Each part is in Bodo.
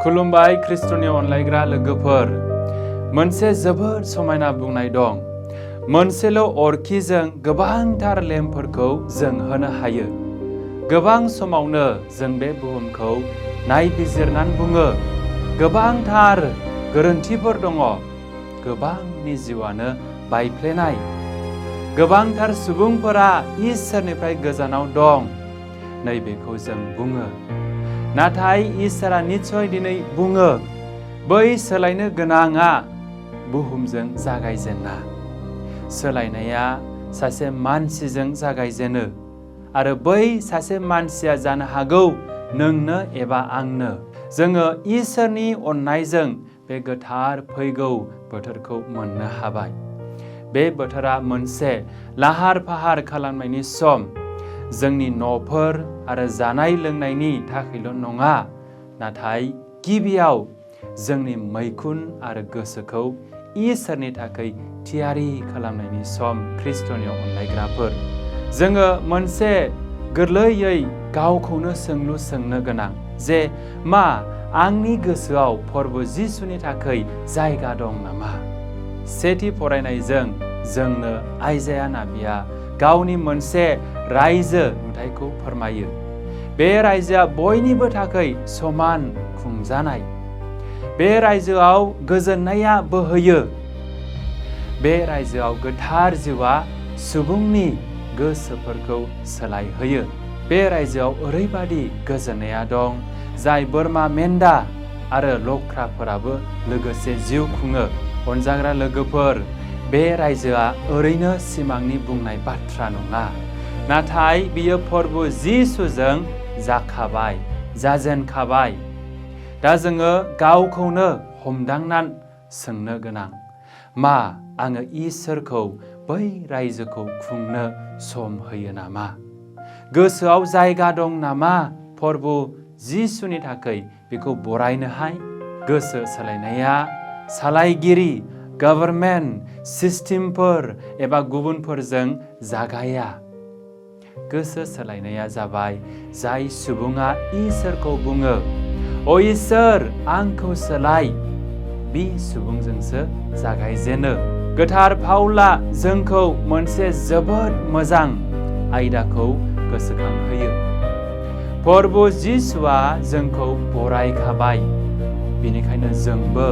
खुलुमबाय ख्रिस्ट'नि अनलायग्रा लोगोफोर। मोनसे जोबोद समायना बुंनाय दं। मोनसेल' अरखिजों गोबांथार लेम्पफोरखौ जोंहोनो हायो। गोबां समावनो जों बे बुहुमखौ नायबिजिरनानै बुङो, गोबांथार गोरोन्थिफोर दङ। गोबांनि जिउआनो बायफ्लेनाय। गोबांथार सुबुंफोरा इसोरनिफ्राय गोजानाव दं। नैबेखौ जों बुङो। नाथाय इसोरा निस्सय दिनै बुङो, बै सोलायनो गोनाङा बुहुमजों जागायजेना। सोलायनाया सासे मानसिजों जागायजेनो आरो बै सासे मानसिया जानो हागौ नोंनो एबा आंनो। जोङो इसोरनि अननायजों बे गोथार फैगौ बोथोरखौ मोननो हाबाय। बे बोथोरा मोनसे लाहार फाहार खालामनायनि सम। जोंनि न'फोर आरो जानाय लोंनायनि थाखायल' नङा, नाथाय गिबियाव जोंनि मैखुन आरो गोसोखौ इसोरनि थाखाय थियारि खालामनायनि सम। ख्रिस्ट'नि अनलायग्राफोर, जोङो मोनसे गोरलैयै गावखौनो सोंलु सोंनो गोनां जे मा आंनि गोसोआव प्रभु जिसुनि थाखाय जायगा दं नामा? सेथि फरायनायजों जोंनो आइजाया नाबिया गावनि मोनसे रायजो नुथायखौ फोरमायो। बे रायजोआ बयनिबो थाखाय समान खुंजानाय। बे रायजोआव गोजोननाया बोहैयो। बे रायजोआव गोथार जिउआ सुबुंनि गोसोफोरखौ सोलायहोयो। बे रायजोआव ओरैबादि गोजोननाया दं, जाय बोरमा मेन्दा आरो लख्राफोराबो लोगोसे जिउ खुङो। अनजाग्रा लोगोफोर, बे रायजोआ ओरैनो सिमांनि बुंनाय बाथ्रा नङा, नाथाय बियो प्रभु जिसुजों जाखाबाय, जाजेनखाबाय। दा जोङो गावखौनो हमदांनानै सोंनो गोनां, मा आङो इसोरखौ बै रायजोखौ खुंनो सम होयो नामा? गोसोआव जायगा दं नामा प्रभु जिसुनि थाखाय बेखौ बरायनोहाय? गोसो सोलायनाया सालायगिरि, गभर्नमेन्ट, सिस्टेमफोर एबा गुबुनफोरजों जागाया। गोसो सोलायनाया जाबाय जाय सुबुङा इसोरखौ बुङो, अ इसोर आंखौ सोलाय, बे सुबुंजोंसो जागायजेनो। गोथार पाउला जोंखौ मोनसे जोबोद मोजां आयदाखौ गोसोखांहोयो। प्रभु जिसुआ जोंखौ बरायखाबाय, बेनिखायनो जोंबो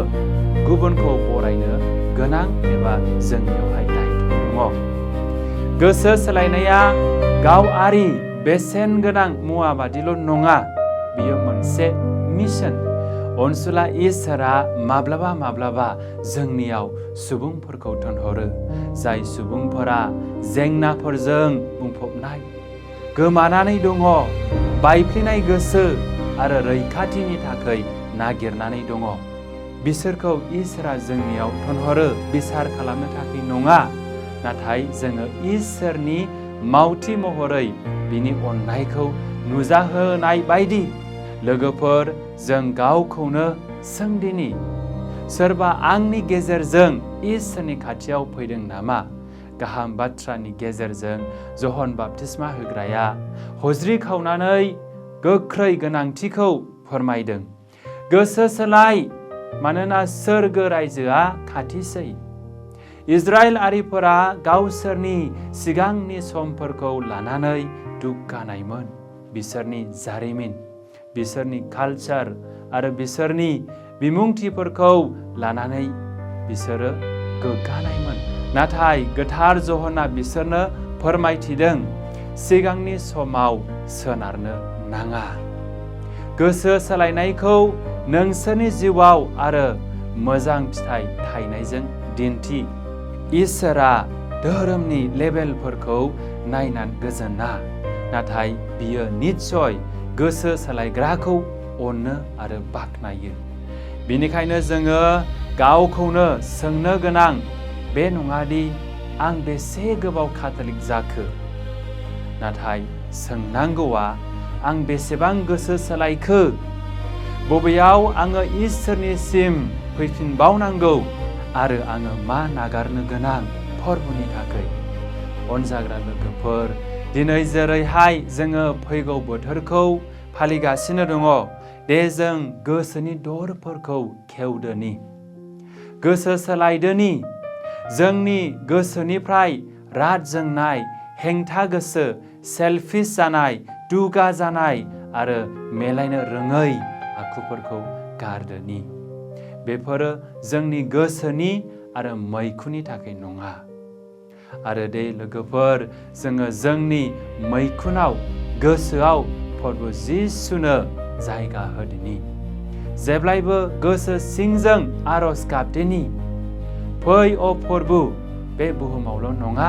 गुबुनखौ बरायनो गोनां एबा जोंनियावहाय दायथ' दङ। गोसो सोलायनाया गावारि बेसेन गोनां मुवा बादिल' नङा, बेयो मोनसे मिशन। अनसुला इसोरा माब्लाबा माब्लाबा जोंनियाव सुबुंफोरखौ थिनहरो, जाय सुबुंफोरा जेंनाफोरजों बुंफबनाय, गोमानानै दङ, बायफ्लेनाय गोसो आरो रैखाथिनि थाखाय नागिरनानै दङ। बिसोरखौ इसोरा जोंनियाव थिनहरो बिसार खालामनो थाखाय नङा, नाथाय जोङो इसोरनि मावथि महरै बिनि अननायखौ नुजाहोनाय बायदि। लोगोफोर, जों गावखौनो सोंदिनि, सोरबा आंनि गेजेरजों इसोरनि खाथियाव फैदों नामा? गाहाम बाथ्रानि गेजेरजों जहन बाप्तिस्मा होग्राया हज्रि खावनानै गोख्रै गोनांथिखौ फोरमायदों। गोसो सोलाय, मानोना सोरगो रायजोआ खाथिसै। इजराइलारिफोरा गावसोरनि सिगांनि समफोरखौ लानानै दुग्गानायमोन। बिसोरनि जारिमिन, बिसोरनि कालचार आरो बिसोरनि बिमुंथिफोरखौ लानानै बिसोरो गोग्गानायमोन। नाथाय गोथार जहना बिसोरनो फोरमायथिदों, सिगांनि समाव सोनारनो नाङा। गोसो सोलायनायखौ नोंसोरनि जिउआव आरो मोजां फिथाइ थायनायजों दिन्थि। इसोरा धोरोमनि लेबेलफोरखौ नायनानै गोजोना, नाथाय बियो निस्सय गोसो सोलायग्राखौ अनो आरो बाख्नायो। बेनिखायनो जोङो गावखौनो सोंनो गोनां बे नङादि आं बेसे गोबाव काथलिक जाखो, नाथाय सोंनांगौआ आं बेसेबां गोसो सोलायखो? बबेयाव आङो इसोरनिसिम फैफिनबावनांगौ आरो आङो मा नागारनो गोनां प्रभुनि थाखाय? अनजाग्रा लोगोफोर, दिनै जेरैहाय जोङो फैगौ बोथोरखौ फालिगासिनो दङ, दे जों गोसोनि दरफोरखौ खेवदोनि, गोसो सोलायदोनि, जोंनि गोसोनिफ्राय राग जोंनाय, हेंथा गोसो, सेल्फिश जानाय, दुगा जानाय आरो मेलायनो रोङै आखुफोरखौ गारदोनि। बेफोरो जोंनि गोसोनि आरो मैखुननि थाखाय नङा। आरो दे लोगोफोर, जोङो जोंनि मैखुनाव, गोसोआव प्रभु जिसुनो जायगा होदिनि। जेब्लायबो गोसो सिंजों आरज गाबदिनि, फै अ प्रभु, बे बुहुमावल' नङा,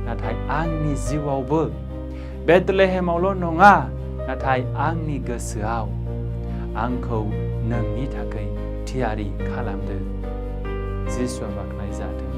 नाथाय आंनि जिउआवबो, बेथलेहेमावल' नङा, नाथाय आंनि गोसोआव आंखौ नोंनि थाखाय थियारि खालामदो। जिसुआ बाख्नाय जाथों।